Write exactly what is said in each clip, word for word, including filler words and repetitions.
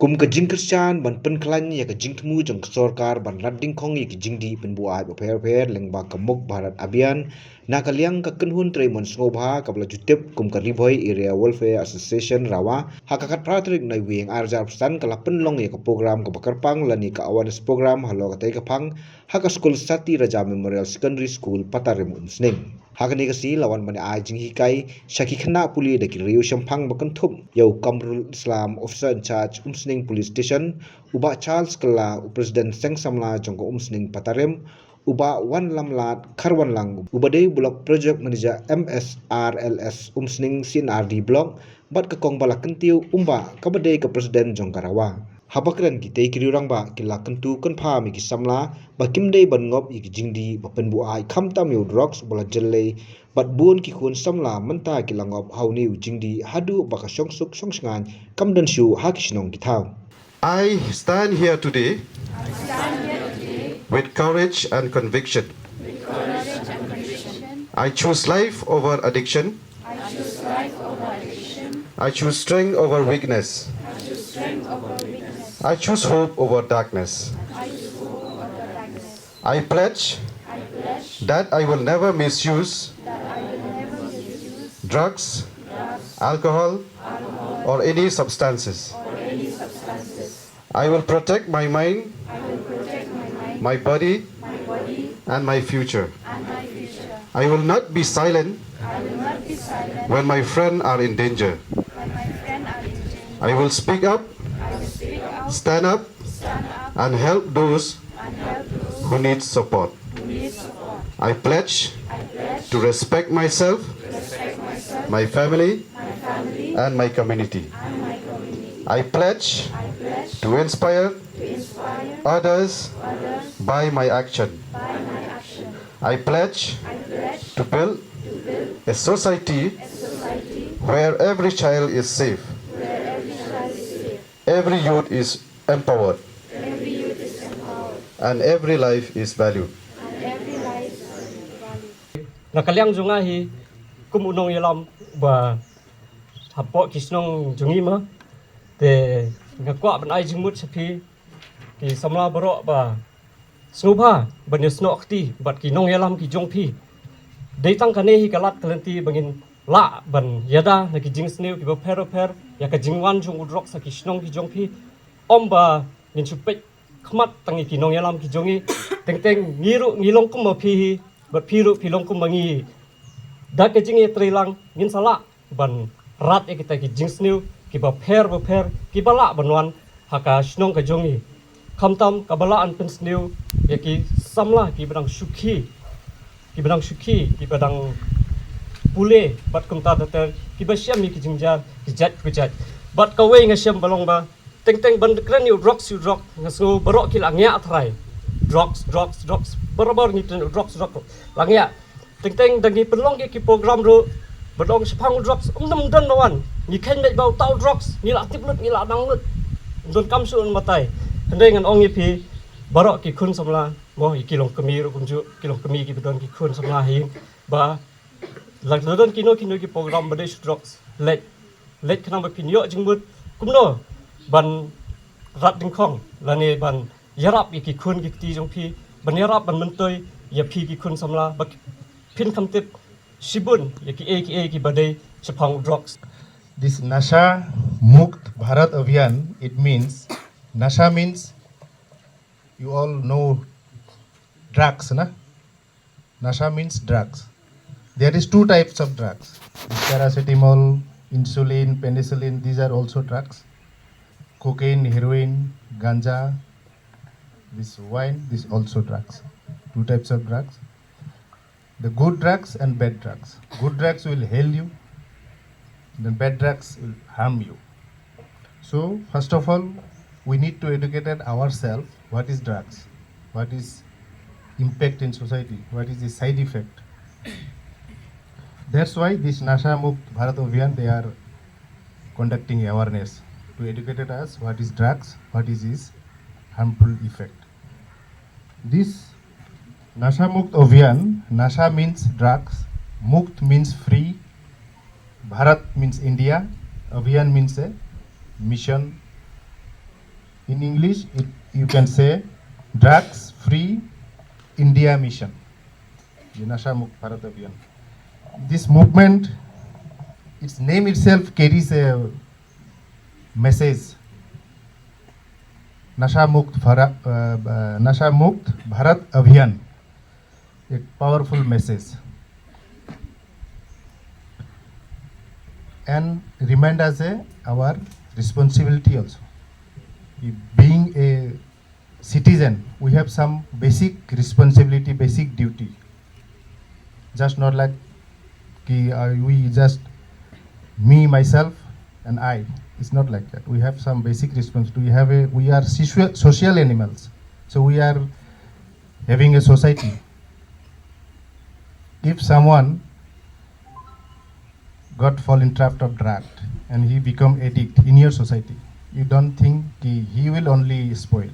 Kum ka jingkyrshan ban pynkhlaiñ ïa ka jingthmu jong ka sorkar ban rat dyngkhong ïa ki jingdih pynbuaid bapher bapher lyngba ka Mukt Bharat Abhiyan, na ka liang ka kynhun trei mon sngewbha kaba la ju tip kum ka Ri Bhoi Area Welfare Association, RAWA, ha ka khatphra tarik Naiwieng arhajar arphew san ka la pynlong ïa ka program kaba kyrpang lane ka awareness program halor katei ka phang ha ka skul Sati Raja Memorial Secondary School, Patarim, Umsning. Ha kane ka sngi la wan ban ai jinghikai sha ki khynnah pule da ki riew shemphang ba kynthup ïa u Kamrul Islam, Officer in Charge, Umsning Police Station, u Bah Charles Kylla, u President Seng Samla jong ka Umsning Patarim, u Bah Wanlamlad Kharwanlang, uba dei Block Project Manager M S R L S Umsning C and R D Block, bad ka Kong Balakyntiew Umbah, kaba dei ka President jong ka RAWA. Haba kren, kitei ki riew rangbah ki la kyntu kynpham ïa ki samla ba kim dei ban ngop ïa ki jingdih ba pynbuaid, khamtam ïa u drugs uba la jyllei, bad bun ki khun samla mynta ki la ngop ha une u jingdih haduh ba ka shongsuk shongshngaiñ kam don shuh ha ki shnong ki thaw. I stand here today with courage and conviction. I choose life over addiction. I choose strength over weakness. I choose hope over darkness. I pledge that I will never misuse drugs, alcohol, or any substances. I will protect my mind, my body, and my future. I will not be silent when my friends are in danger. I will speak up, stand up, and help those who need support. I pledge to respect myself, my family, and my community. I pledge to inspire others by my action. I pledge to build a society where every child is safe, every youth is empowered, and every life is valued. Na ka liang jong nga hi kum u nongïalam ba hapoh ki shnong jong ngi ma, te nga kwah ban ai jingmut sha phi ki samla baroh ba sngewbha ban ïasnoh kti bad ki nongïalam ki jong phi. Dei tang kane hi ka lad ka lynti ba ngin lah ban ïada na ki jingsniew kiba pher bapher ïa ka jingwan jong u drugs ha ki shnong ki jong phi. Ym ba ngin shu peit khmat tang ïa ki nongïalam ki jong ngi. Teng teng ngi ruh ngi long kum ma phi hi, bad phi ruh phi long kum ma ngi hi. Da ka jingïatreilang ngin sa lah ban rat ïa kita ki jingsniew kiba pher bapher kiba lah ban wan ha ka shnong ka jong ngi. Khamtam kaba lah ban pynsniew ïa ki samla kiba dang shu khie, kiba dang shu khie, kiba dang pule bad kumta ter ter, kiba shem ïa ki jingjia ki jait ki jait. Bad kawei nga shem ba long ba teng teng ban kren ïa u drugs, ïa u drugs, nga sngew baroh ki la ngiah tharai. Drugs, drugs, drugs, barabor ngi kren ïa u drugs, drugs, la ngiah. Teng teng da ngi pynlong ïa ki program ruh ba dang shaphang u drugs, ym don, ym don ba wan. Ngi kheiñ beit ba uta u drugs ngi la tip lut, ngi la nang lut. Ym don kam shuh, ym don batai. Hynrei ngan ong ïa phi baroh ki khun samla, mo, ïa ki longkmie ruh kumjuh, ki longkmie kiba don ki khun samla hi, ba la don kino kino ki program ba dei shu drugs, leit, leit khnang ba phin ïoh jingmut kumno ban rat dyngkhong lane ban ïarap ïa ki khun ki kti jong phi, ban ïarap ban myntoi ïa phi ki khun samla ba phin kham tip shibun ïa kiei kiei kiba dei shaphang u drugs. This Nasha Mukt Bharat Abhiyan, it means, nasha means, you all know drugs, na? Nasha means drugs. There is two types of drugs. This paracetamol, insulin, penicillin, these are also drugs. Cocaine, heroin, ganja, this wine, this also drugs. Two types of drugs. The good drugs and bad drugs. Good drugs will heal you, then bad drugs will harm you. So, first of all, we need to educate ourselves what is drugs, what is impact in society, what is the side effect. That's why this Nasha Mukt Bharat Abhiyan, they are conducting awareness to educate us what is drugs, what is its harmful effect. This Nasha Mukt Abhiyan, Nasha means drugs, Mukt means free, Bharat means India, Abhiyan means a mission, In English, it, you can say Drugs Free India Mission, the Nasha Mukt Bharat Abhiyan. This movement, its name itself carries a message. Nasha Mukt Bharat, uh, uh, Nasha Mukt Bharat Abhiyan, a powerful message. And remind us, uh, our responsibility also. Being a citizen, we have some basic responsibility, basic duty. Just not like ki, uh, we just, me, myself, and I. It's not like that. We have some basic responsibility. We have a, we are social, social animals. So we are having a society. If someone got fall in trap of drug and he become addict in your society, you don't think ki he will only spoil.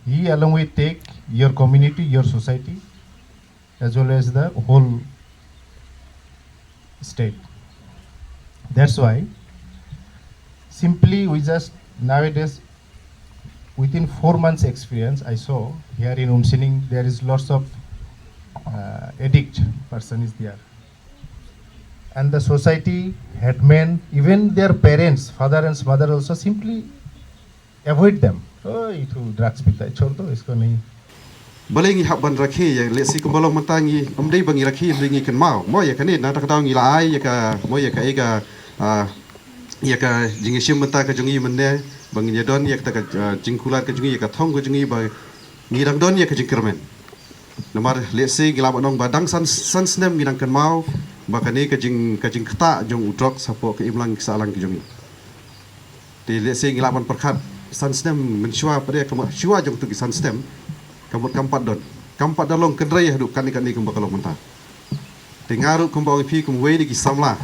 He along will take your community, your society, as well as the whole state. That's why simply we just nowadays, within four months experience, I saw here in Umsining there is lots of, uh, addict person is there. And the society, headman, even their parents, father and mother also simply avoid them. Oh, itu drugs pita, chhod do, isko nahi. Balei ngi hap ban rakhe ïa, lehse kumba long mynta ngi, ym dei ba ngi rakhe, ym dei ngi kynmaw. Mo ïa kane, na kata ka daw ngi la ai ïa ka, mo ïa ka, ïa ka, ah, ïa ka jingïashim bynta ka jong ngi mynne, ba ngin ïa don ïa kata ka, ah, jingkular ka jong ngi, ïa ka thong ka jong ngi, ba ngi dang don ïa ka jingkyrmen. Namar lehse ngi lah ban ong ba dang san, san snem ngi dang kynmaw ba kane ka jing, ka jingktah jong u drugs hapoh ka imlang ka sahlang ka jong ngi. Te lehse ngi lah ban pyrkhat san snem mynshuwa, pat de ka mut shuwa jong tu ki san snem, ka mut kam pat don, kam pat da long kynrei haduh katne katne kumba ka long mynta. Te nga ruh kumba ong ïa phi kum uwei na ki samla,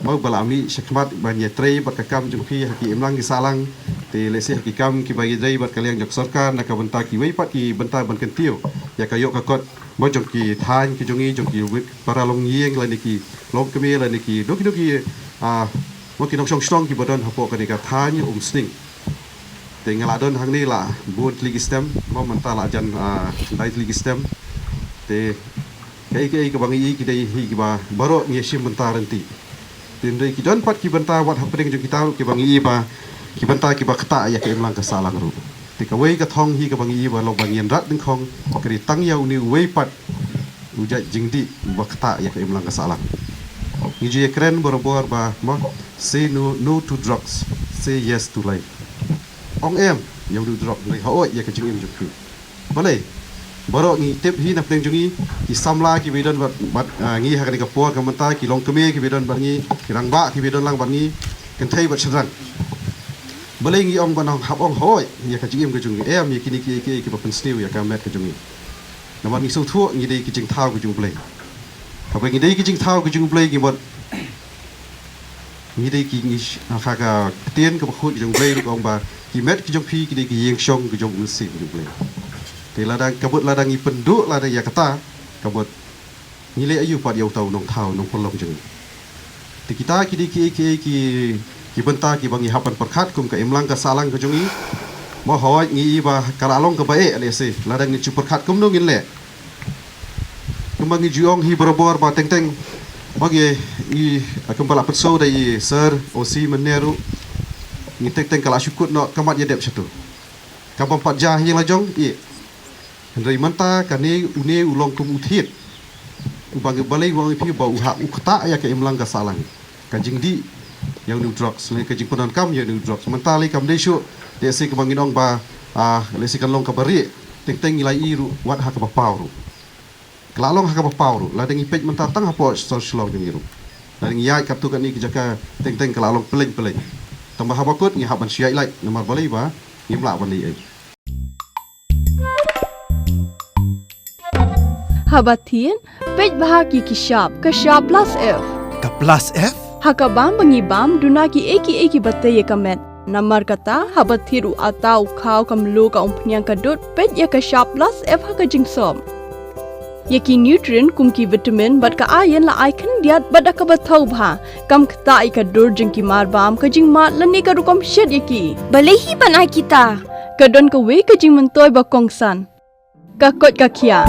mo, ba la mih shakhmat ban ïatrei bad ka kam jong phi ha ki imlang ki sahlang. Te lehse ha ki kam kiba ïadei bad ka liang jong sorkar na ka bynta kiwei pat ki bynta ban kyntiew ïa ka ïoh ka kot, mo, jong ki thaiñ ki jong ngi, jong ki wit para longïing lane ki longkmie lane ki, do ki, do ki, ah, mo, ki nongshong shnong kiba don hapoh kane ka thaiñ Umsning. Te nga la don hangne la bun tylli ki snem, mo, mynta la jan, ah, khyndai tylli ki snem. Te kaei kaei kaba ngi ïohi ki dei hi kiba baroh ngi ïashim bynta ryntih. Te hynrei ki don pat ki bynta wat hapdeng jong kita ruh kiba ngi ïohi ba ki bynta kiba ktah ïa ka imlang ka sahlang ruh. Te kawei ka thong hi kaba ngi ïohi ba long ba ngin rat dyngkhong, ka dei tang ïa une uwei pat u jait jingdih uba ktah ïa ka imlang ka sahlang. Ngi ju ïakren barabor ba, mo, say no, no to drugs, say yes to life. Ong em ïa u drug, hynrei haoid ïa ka jingim jong phi. Balei? Baroh ngi tip hi na pdeng jong ngi, ki samla kiba don bad, bad, ah, ngi ha kane ka por ka mynta, ki longkmie kiba don bad ngi, ki rangbah kiba don lang bad ngi, kynthei bad shynrang. Balei ngi ong ban ong, hap ong haoid ïa ka jingim ka jong ngi, em ïa kine ki, ki, kiba pynsniew ïa ka met ka jong ngi. Namar ngi sngewthuh ngi dei ki jingthaw ka jong U Blei. Kaba ngi dei ki jingthaw ka jong U Blei, ngi mut ngi dei ki, ngi sh-, ha ka ktien kaba khuid ka jong U Blei ruh ka ong ba ki met ki jong phi ki dei ki ïing shong ka jong U Mynsiem ka jong U Blei. Te lada, ka mut lada ngi pynduh lada ïa kata, ka mut ngi leh aïu pat ïa uta u nongthaw nongpynlong jong ngi. Te kita ki dei ki, ki, ki, ki bynta kiba ngi hap ban pyrkhat kum ka imlang ka sahlang ka jong ngi. Mo, haoid ngi ïohi ba ka la long kaba eh lehse, lada ngin shu pyrkhat kumno ngin leh. Kumba ngi ju ong hi barabor ba teng teng, mo, ngi, ngi, kumba la pynsngew da i Sir O C mynne ruh, ngi teng teng ka la shu kut noh ka mat ïa dep shatu. Ka bym pat jia hi la jong i. Hynrei mynta kane une u long kum u thied uba ngi balei u ong ïa phi ba u hap u ktah ïa ka imlang ka sahlang, ka jingdih ïa une u drugs, lane ka jingpyndonkam ïa une u drugs. Mynta lei kam dei shuh, lehse kaba ngin ong ba, ah, lehse kan long kaba rieh, teng teng ngi la ïohi ruh wat ha kaba paw ruh. Ka la long ha kaba paw ruh, lada ngi peit mynta tang hapoh sor Shillong jong ngi ruh. Lada ngi ïaid katto katne ki jaka teng teng ka la long pylleng pylleng. Tangba haba kut ngi hap ban shu ïaid lait, namar balei ba ngim lah ban leh ei. Haba thied, peit bha ki ki shap, ka shap plus F. Ka plus F? Ha ka bam ba ngi bam, duna kiei kiei kiba tei ïa ka met. Namar kata, haba thied u atta u khaw ka mluh ka umphniang ka dud, peit ïa ka shap plus F ha ka jingsop. Ïa ki nutrient kum ki vitamin bad ka iron la ai khyndiat bad da kaba thaw bha. Kam ktah ïa ka dur jong ki marbam, ka jingmad lane ka rukom shet ïa ki. Balei hi ban ai kita? Ka don kawei ka jingmyntoi ba kongsan. Ka koit ka khiah.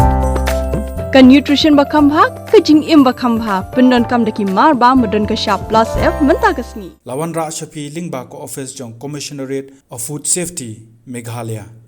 Ka nutrition ba kham bha, ka jingim ba kham bha. Pyndonkam da ki marbam ba don ka shap plus F mynta ka sngi. La wanrah sha phi lyngba ka office jong Commissionerate of Food Safety, Meghalaya.